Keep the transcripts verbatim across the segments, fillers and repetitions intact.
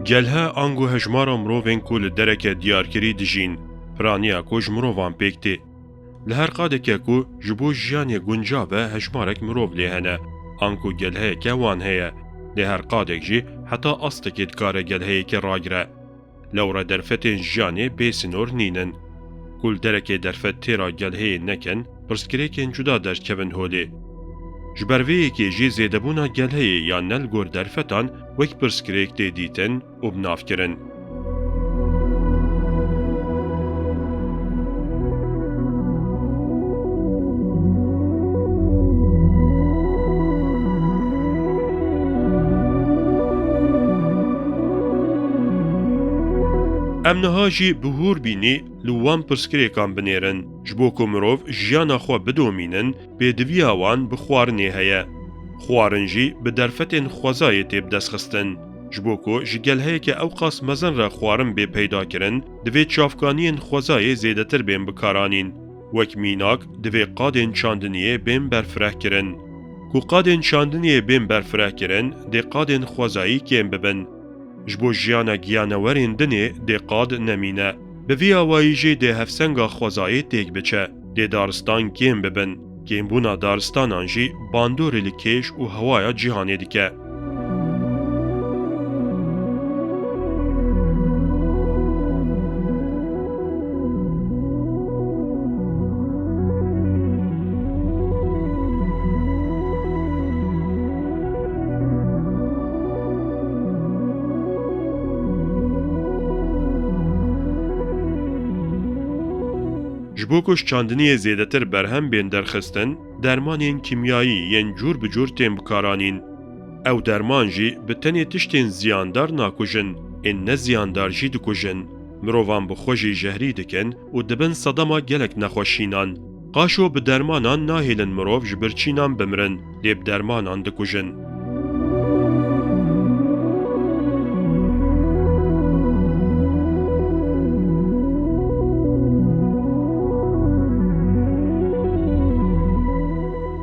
Gelhe ango hejmara mirovên ku li dereke diyarkirî dijîn, piraniya ku ji mirovan pêk tê. Li her qadeke ku ji bo jiyanê guncav e hejmarek mirov lê hene, ango gelheyeke wan heye, lê her qadek jî heta astekê dikare gelheyekê ragire. Lewre derfetên jiyanê bê sînor nînin. Ku li derekê derfet têra gelheyê nekin, pirsgirêkên cuda derdikevin holê. Ji ber vê yekê jî zêdebûna gelheyê ya ne li gor derfetan wek pirsgirêk tê dîtin û bi nav kirin. Em niha jî bi hûr bînî li wan pirsgirêkan binêrin. Ji bo ku mirov jiyana xwe bidomînin, pêdiviya wan bi xwarinê heye. Xwarin jî bi derfetên xwezayê tê bidestxistin. Ji bo ku ji gelheyeke ewqas mezin re xwarin bê peydakirin, divê çavkaniyên xwezayê zêdetir bên bikaranîn. Wek mînak, divê qadên çandiniyê bên berfirehkirin. Ku qadên çandiniyê bên berfirehkirin, dê qadên xwezayî kêm bibin. Ji bo jiyana giyanewerên dinê dê qad nemîne. Bi vî awayî jî dê hevsenga xwezayê têk biçe. Dê daristan kêm bibin. Kêmbûna daristanan jî bandorê li kêş û hewaya cîhanê dike. Ji bo ku ji çandiniyê zêdetir berhem bên derxistin, dermanên kîmyayî yên cûr bi cûr tên bikaranîn. Ew derman jî bi tenê tiştên ziyandar nakujin, ên ne ziyandar jî dikujin. Mirovan bi xwe jî jehrî dikin û dibin sedema gelek nexweşînan. Qaşo bi dermanan nahêlin mirov ji birçînan bimirin, lê bi dermanan dikujin.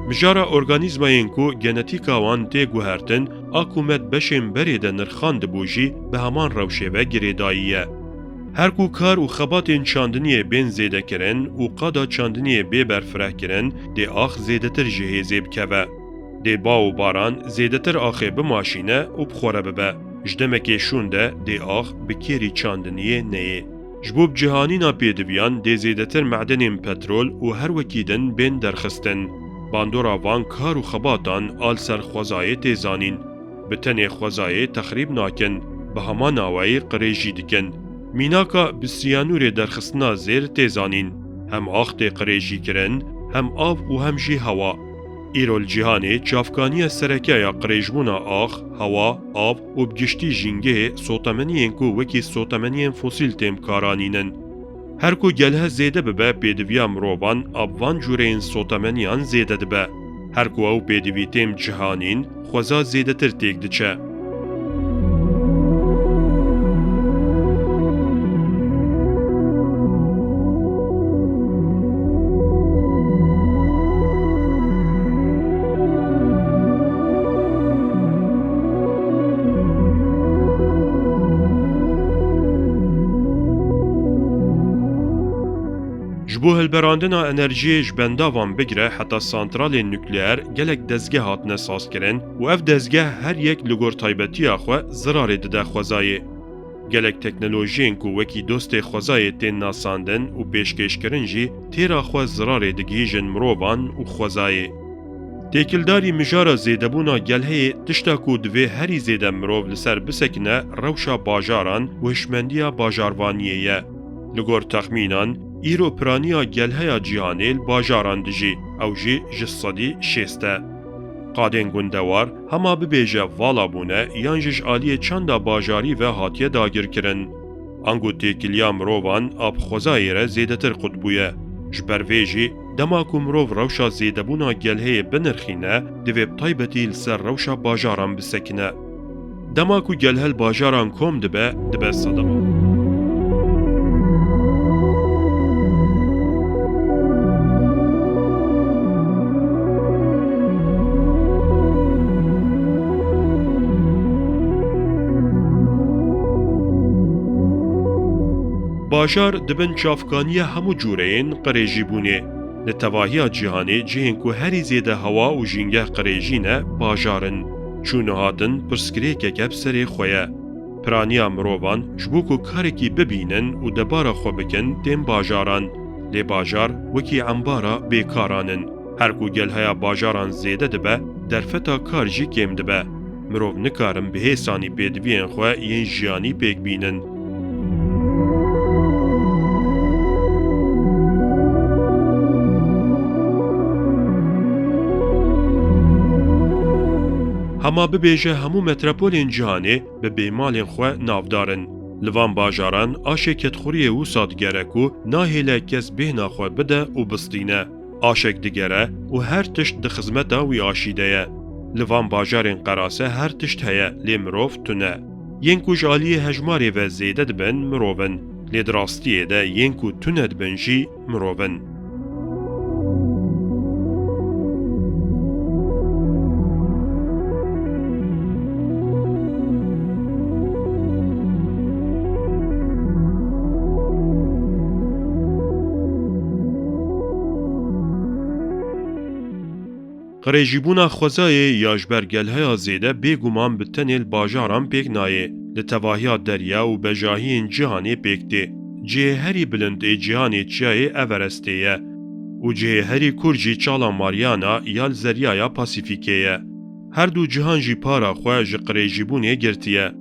Mijara organîzmayên ku genetîka wan tê guhertin, a ku me di beşên berê de nirxandibû jî bi heman rewşê ve girêdayî ye. Her ku kar û xebatên çandiniyê bên zêdekirin û qada çandiniyê bê berfirehkirin, dê ax zêdetir ji hêzê bikeve. Dê ba û baran zêdetir axê bimaşîne û bi xwe re bibe. Ji demekê şûn de dê ax bi kêrî çandiniyê neyê. Ji bo bi cihanîna pêdiviyan dê zêdetir me'denên petrol û her wekî din bên derxistin. Bandora van kar û xebatan a li ser xwezayê tê zanîn. Bi tenê xwezayê texrîb nakin, bi heman awayî qirêj jî dikin. Mînaka bi siyanûrê derxistina zêr tê zanîn. Hem ax tê qirêjî kirin, hem av û hem jî hewa. Îro li cîhanê çavkaniya sereke ya qirêjbûna ax, hewa, av û bi giştî jîngehê sotemeniyên ku wekî sotemeniyên fosîl tên bikaranînin. Her ku gelhe zêde bibe, pêdiviya mirovan a bi van cûreyên sotemeniyan zêde dibe. Her ku ew pêdivî tên cihanîn, xweza zêdetir têk diçe. Ji bo hilberandina enerjiyê ji bendavan bigire heta santralên nukleer gelek dezgeh hatine sazkirin û ev dezgeh her yek li gor taybetiya xwe zirarê dide xwezayê. Gelek teknolojiyên ku wekî dostê xwezayê tên nasandin û pêşkêşkirin jî têra xwe zirarê digihîjin mirovan û xwezayê. Têkildarî mijara zêdebûna gelheyê tişta ku divê herî zêde mirov li ser bisekine rewşa bajaran û hişmendiya bajarvaniyê ye. Li gor texmînan, îro piraniya gelheya cîhanê li bajaran dijî, ew jî ji sedî şêst e. Qadên gundewar hema bibêje vala bûne yan jî ji aliyê çanda bajarî ve hatiye dagirkirin. Ango têkiliya mirovan a bi xwezayê re zêdetir qut bûye. Ji ber vê jî dema ku mirov rewşa zêdebûna gelheyê binirxîne, divê bi taybetî li ser rewşa bajaran bisekine. Dema ku gelhe li bajaran kom dibe, dibe sedema. Bajar dibin çavkaniya hemû cûreyên qirêjîbûnê. Li tevahiya cîhanê cihên ku herî zêde hewa û jîngeh qirêjî ne, bajar in. Çûn û hatin pirsgirêkeke bi serê xwe ye. Piraniya mirovan ji bo ku karekî bibînin û debara xwe bikin tên bajaran. Lê bajar wekî embara bêkaran in. Her ku gelheya bajaran zêde dibe, derfeta kar jî kêm dibe. Mirov nikarin bi hêsanî pêdiviyên xwe yên jiyanî pêk bînin. Hema bibêje hemû metropolên cîhanê bi bêmalên xwe navdar in. Li van bajaran aşê kedxuriyê wisa digere ku nahêle kes bêhna xwe bide û bistîne. Aşek digere û her tişt di xizmeta wî aşî de ye. Li van bajarên qerase her tişt heye, lê mirov tune. Yên ku ji aliyê hejmarê ve zêde dibin, mirov in. Lê di rastiyê de yên ku tune dibin jî mirov in. Qirêjîbûna xwezayê ya ji ber gelheya zêde bêguman bi tenê li bajaran pêk nayê. Li tevahiya derya û bejahiyên cîhanê pêk tê. Cihê herî bilind ê cîhanê çiyayê Everestê ye û cihê herî kurt jî Çala Mariana ya li Zeryaya Pasîfîkê ye. Her du cihan jî para xwe ji qirêjîbûnê girtiye.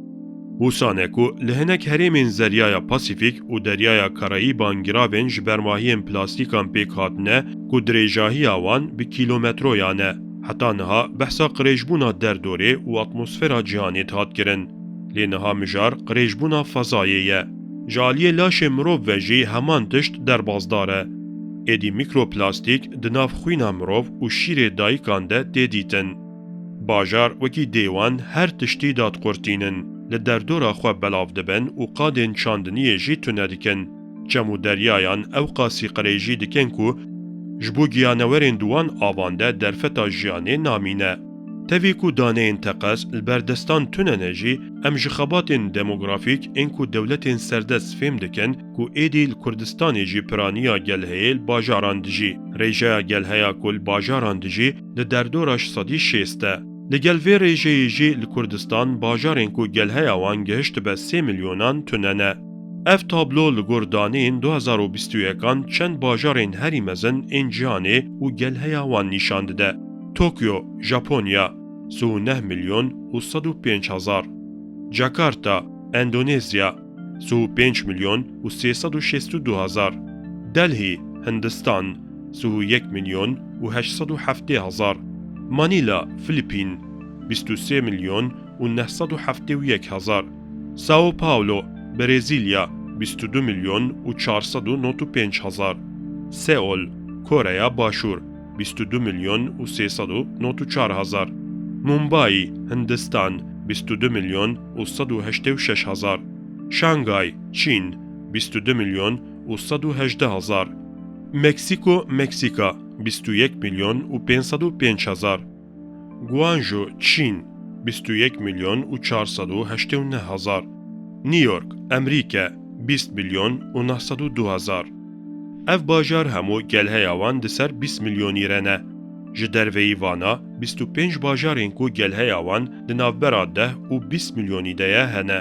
Wisa ne ku li hinek herêmên Zeryaya Pasîfîk û Deryaya Karayîban giravên ji bermahiyên plastîkan pêk hatine ku dirêjahiya wan bi kîlometroyan e. Heta niha behsa qirêjbûna derdorê û atmosfera cîhanê dihat kirin. Lê niha mijar qirêjbûna fezayê ye. Ji aliyê laşê mirov ve jî heman tişt derbasdar e. Êdî mîkroplastîk di nav xwîna mirov û şîrê dayikan de tê dîtin. Bajar wekî dêwan her tiştî dadiqurtînin, li derdora xwe belav dibin û qadên çandiniyê jî tune dikin. Çem û deryayan ewqasî qirêjî dikin ku ji bo giyanewerên di wan avan de derfeta jiyanê namîne. Tevî ku daneyên teqez li ber destan tune ne jî, em ji xebatên demografîk ên ku dewletên serdest fêm dikin ku êdî li Kurdistanê jî piraniya gelheyê li bajaran dijî. Rêjeya gelheya ku li bajaran dijî li derdora ji sedî şêst e. Li gel vê rêjeyê jî li Kurdistan bajarên ku gelheya wan gihiştibe sê milyonan tune ne. Ev tablo li gor daneyên du hezar û bîst û yekan çend bajarên herî mezin ên cîhanê û gelheya wan nîşan dide. Tokyo, Japonya, sih û neh milyon û sed û pênc hezar. Jakarta, Endonezya, sih û pênc milyon û sê sed û şêst û du hezar. Delhi, Hindistan, sih û yek milyon û heşt sed û heftê hezar. Manila, Filipîn, bîst û sê milyon û neh sed û heftê û yek hezar. São Paulo, Brezîlya, bîst û du milyon û çar sed û nod û pênc hezar. Seol, Koreya Başûr, bîst û du milyon û sê sed û nod û çar hezar. Mumbai, Hindistan, bîst û du milyon û sed û heştê û şeş hezar. Şangay, Çîn, bîst û du milyon û sed û hejdeh hezar. Meksîko, Meksîka, bîst û yek milyon û pênc sed û pênc hezar. Guangzhou, Çîn, bîst û yek milyon û çar sed û heştê û neh hezar. New York, Emerîke, bîst milyon û neh sed û du hezar. Ev bajar hemû gelheya wan di ser bîst milyonî re ne. Ji derveyî vana, bîst û pênc bajarên ku gelheya wan di navbera deh û bîst milyonî de ye hene.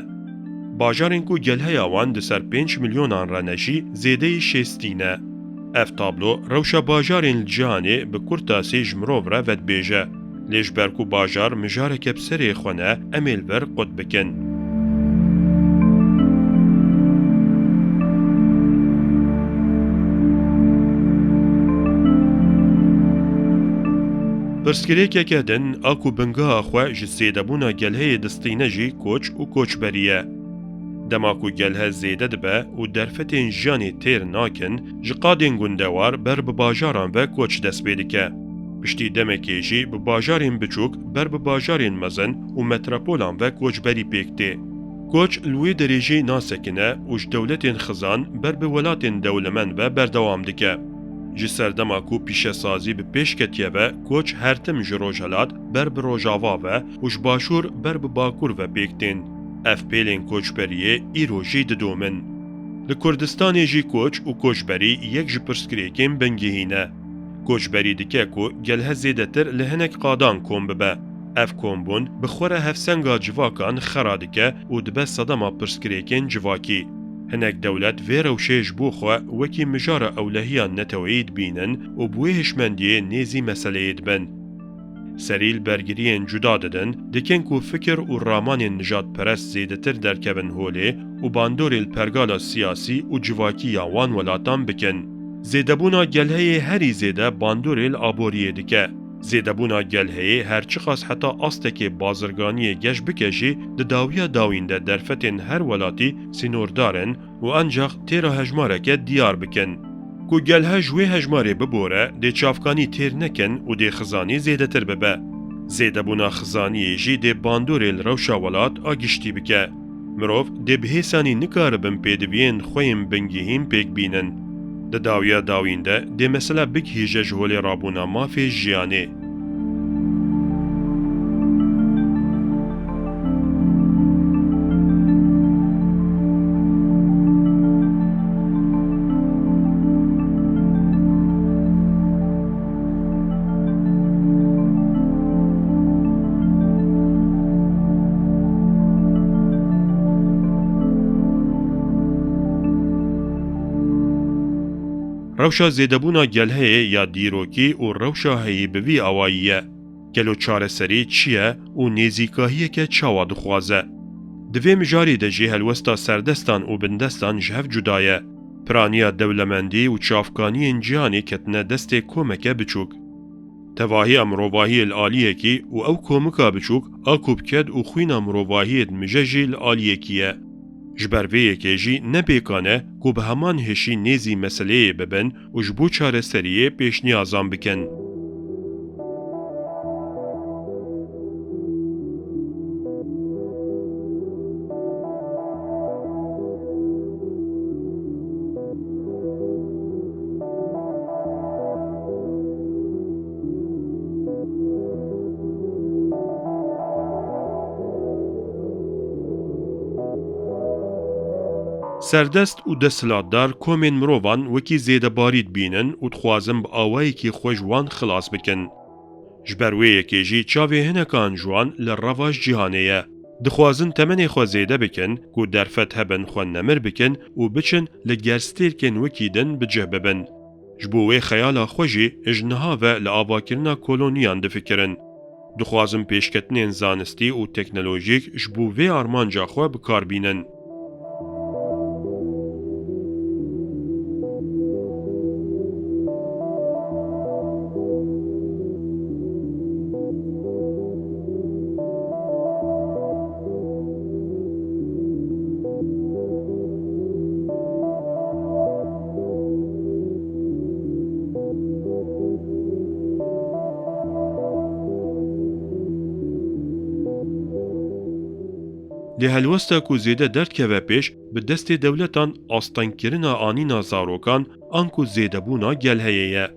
Bajarên ku gelheya wan di ser pênc milyonan re ne jî zêdeyî şêstî ne. Ev tablo rewşa bajarên li cîhanê bi kurtasî ji mirov re vedibêje. Lê ji ber ku bajar mijareke bi serê xwe ne, em ê li vir qut bikin. Pirsgirêkeke din a ku bingeha xwe ji zêdebûna gelheyê distîne jî koç û koçberî ye. Dema ku gelhe zêde dibe û derfetên jiyanê têr nakin, ji qadên gundewar ber bi bajaran ve koç dest pê dike. Piştî demekê jî bi bajarên biçûk ber bi bajarên mezin û metropolan ve koçberî pêk tê. Koç li wê derê jî nasekine û ji dewletên xizan ber bi welatên dewlemend ve berdewam dike. Ji serdema ku pîşesazî bi pêş ketiye ve, koç her tim ji rojhelat ber bi rojava ve û ji başûr ber bi bakur ve pêk tên. Ev pêlên koçberiyê îro jî didomin. Li Kurdistanê jî koç û koçberî yek ji pirsgirêkên bingehîn e. Koçberî dike ku gelhe zêdetir li hinek qadan kom bibe. Ev kombûn bi xwe re hevsenga civakan xera dike û dibe sedema pirsgirêkên civakî. Hinek dewlet vê rewşê ji bo xwe wekî mijara ewlehiya neteweyî dibînin û bi wê hişmendiyê nêzî meseleyê dibin. Serî li bergiriyên cuda didin, dikin ku fikir û ramanên nijadperest zêdetir derkevin holê û bandorê li pergala siyasî û civakî ya wan welatan bikin. Zêdebûna gelheyê herî zêde bandorê li aboriyê dike. Zêdebûna gelheyê her çiqas heta astekê bazirganiyê geş bike jî, di dawiya dawîn de derfetên her welatî sînordar in û ancax têra hejmareke diyar bikin. Ku gelhe ji wê hejmarê bibore, dê çavkanî têr nekin û dê xizanî zêdetir bibe. Zêdebûna xizaniyê jî dê bandorê li rewşa welat a giştî bike. Mirov dê bi hêsanî nikaribin pêdiviyên xwe yên bingehîn pêk bînin. Di dawiya dawîn de dê mesela bigihîje ji holê rabûna mafê jiyanê. Rewşa zêdebûna gelheyê ya dîrokî û rewşa heyî bi vî awayî ye. Gelo çareserî çi ye û nêzîkahiyeke çawa dixwaze? Di vê mijarî de jî helwesta serdestan û bindestan ji hev cuda ye. Piraniya dewlemendî û çavkaniyên cîhanê ketine destê komeke biçûk. Tevahiya mirovahiyê li aliyekî û ew komika biçûk a ku bi ked û xwîna mirovahiyê dimije jî li aliyekî ye. Ji ber vê yekê jî ne pêkan e ku bi heman hişî nêzî meseleyê bibin û ji bo çareseriyê pêşniyazan bikin. Serdest û desthilatdar komên mirovan wekî zêdebarî dibînin û dixwazin bi awayekî xwe ji wan xilas bikin. Ji ber wê yekê jî çavê hinekan ji wan li reva ji cîhanê ye. Dixwazin temenê xwe zêde bikin ku derfet hebin xwe nemir bikin û biçin li gerstêrkên wekî din bi cih bibin. Ji bo wê xeyala xwe jî ji niha ve li avakirina koloniyan difikirin. Dixwazin pêşketinên zanistî û teknolojîk ji bo vê armanca xwe bi kar bînin. Lê helwesta ku zêde derdikeve pêş, bi destê dewletan astengkirina anîna zarokan anku zêdebûna gelheyê ye.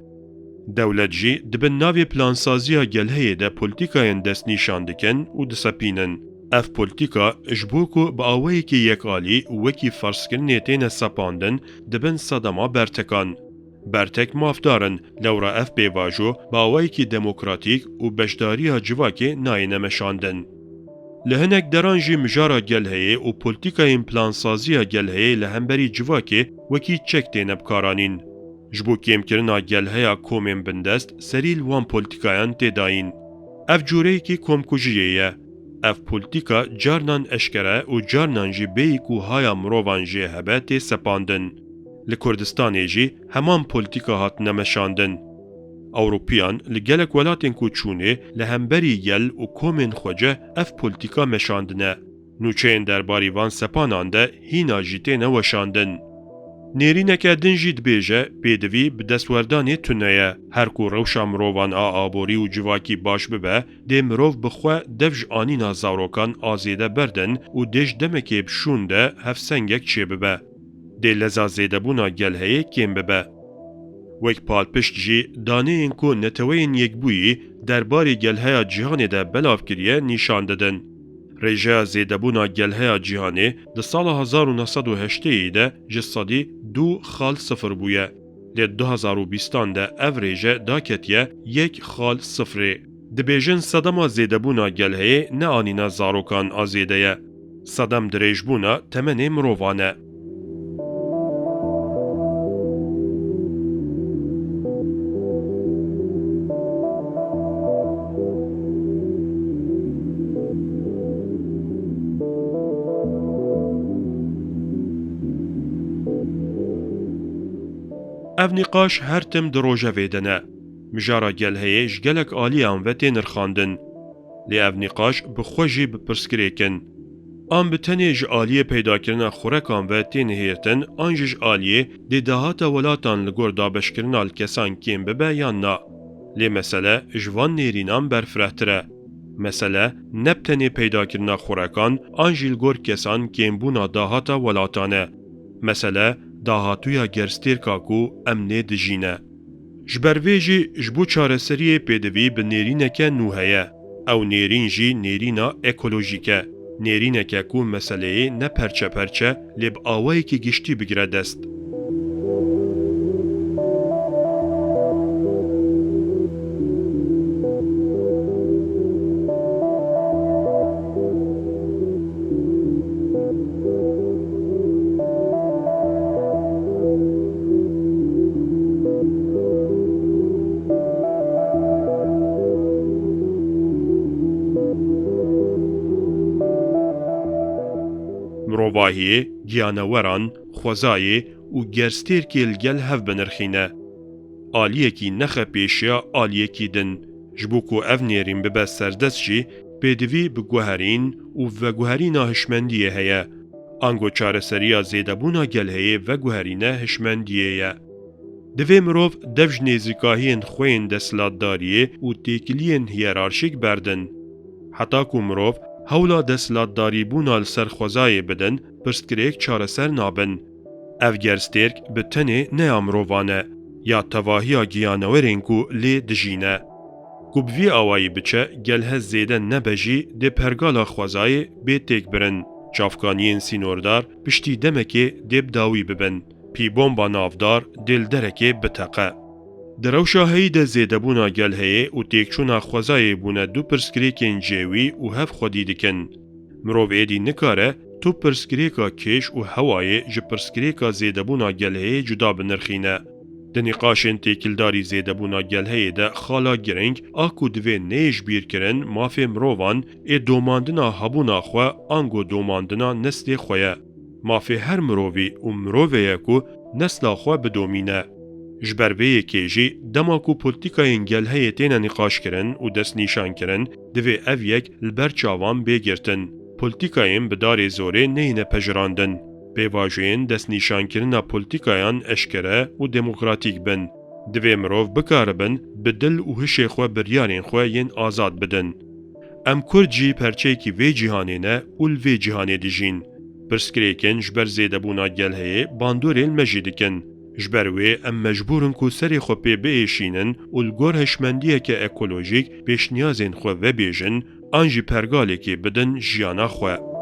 Dewlet jî di bin navê plansaziya gelheyê de polîtîkayên destnîşan dikin û disepînin. Ev polîtîka ji bo ku bi awayekî yekalî û wekî ferzkirinê têne sepandin, di bin sedema bertekan. Bertek mafdar in, lewra ev pêvajo bi awayekî demokratîk û beşdariya civakê nayêne meşandin. Li hinek deran jî mijara gelheyê û polîtîkayên plansaziya gelheyê li hemberî civakê wekî çek têne bikaranîn. Ji bo kêmkirina gelheya komên bindest serî li wan polîtîkayan tê dayîn. Ev cûreyekî komkujiyê ye. Ev polîtîka carnan eşkere û carnan jî bêyî ku haya mirovan jê hebe tê sepandin. Li Kurdistanê jî heman polîtîka hatine meşandin. Ewropiyan li gelek welatên ku çûnê li hemberî gel û komên xwece ev polîtîka meşandine. Nûçeyên derbarî van sepanan de hîna jî têne weşandin. Nêrîneke din jî dibêje, pêdivî bi destwerdanê tune ye. Her ku rewşa mirovan a aborî û civakî baş bibe, dê mirov bi xwe dev ji anîna zarokan a zêde berdin û dê ji demekê bi şûn de hevsengek çêbibe. Dê leza zêdebûna gelheyê kêm bibe. Wek palpişt jî, daneyên ku Neteweyên Yekbûyî derbarê gelheya cîhanê de belav kiriye nîşan didin. Rêjeya zêdebûna gelheya cîhanê di sala hezar û neh sed û heştê de ji sedî du xal sifir bûye. Lê di du hezar û bîstan de ev rêje daketiye yek xal sifirê. Dibêjin sedema zêdebûna gelheyê ne anîna zarokan a zêde ye. Sedem dirêjbûna temenê mirovan e. Ev nîqaş her tim di rojevê de ne. Mijara gelheyê ji gelek aliyan ve tê nirxandin. Lê ev nîqaş bi xwe jî bi pirsgirêk in. An bi tenê ji aliyê peydakirina xurekan ve tê nihêrtin, an jî ji aliyê dê dahata welatan li gor dabeşkirina li kesan kêm bibe yan na. Lê mesele ji van nêrînan berfirehtir e. Mesele ne bi tenê peydakirina xurekan an jî li gor kesan kêmbûna dahata welatan e. Mesele dahatûya gerstêrka ku em nê dijî ne. Ji ber vê jî ji bo çareseriyê pêdivî bi nêrîneke nû heye. Ew nêrîn jî nêrîna ekolojîk e. Nêrîneke ku meseleyê ne perçe perçe lê bi awayekî giştî bigire dest. Mirovahiyê, giyaneweran, xwezayê û gerstêrkê li gel hev binirxîne. Aliyekî nexe pêşiya aliyekî din. Ji bo ku ev nêrîn bibe serdest jî, pêdivî bi guherîn û veguherîna hişmendiyê heye. Ango çareseriya zêdebûna gelheyê veguherîne hişmendiyê ye. Divê mirov dev ji nêzîkahiyên xwe yên desthilatdariyê û têkiliyên hiyerarşîk berdin. Heta ku mirov hewla desthilatdarîbûna li ser xwezayê bidin, pirsgirêk çareser nabin. Ev gerstêrk bi tenê ne ya mirovan e, ya tevahiya giyanewerên ku lê dijî ne. Ku bi vî awayî biçe, gelhe zêde nebe jî dê pergala xwezayê bê têkbirin. Çavkaniyên sînordar piştî demekê dê bi dawî bibin. Pîbomba navdar dê li derekê biteqe. Di rewşa heyî de zêdebûna gelheyê û têkçûna xwezayê bûne du pirsgirêkên cêwî û hev xwedî dikin. Mirov êdî nikare tu pirsgirêka kêş û hewayê ji pirsgirêka zêdebûna gelheyê cuda binirxîne. Di nîqaşên têkildarî zêdebûna gelheyê de xala giring a ku divê neyê ji bîr kirin mafê mirovan ê domandina hebûna xwe ango domandina neslê xwe ye. Mafê her mirovî û mirovê ye ku nesla xwe bidomîne. Ji ber vê yekê jî dema ku polîtîkayên gelheyê têne nîqaşkirin û destnîşankirin, divê ev yek li ber çavan bê girtin. Polîtîkayên bi darê zorê neyêne pejirandin. Pêvajoyên destnîşankirina polîtîkayan eşkere û demokratîk bin. Divê mirov bikaribin bi dil û hişê xwe biryarên xwe yên azad bidin. Em Kurd jî perçeyekî vê cîhanê ne û li vê cîhanê dijîn. Pirsgirêkên ji ber zêdebûna gelheyê bandorê li me jî dikin. Ji ber wê em mecbûr in ku serê xwe pê biêşînin û li gor hişmendiyeke ekolojîk pêşniyazên xwe vebêjin an jî pergalekê bidin jiyana xwe.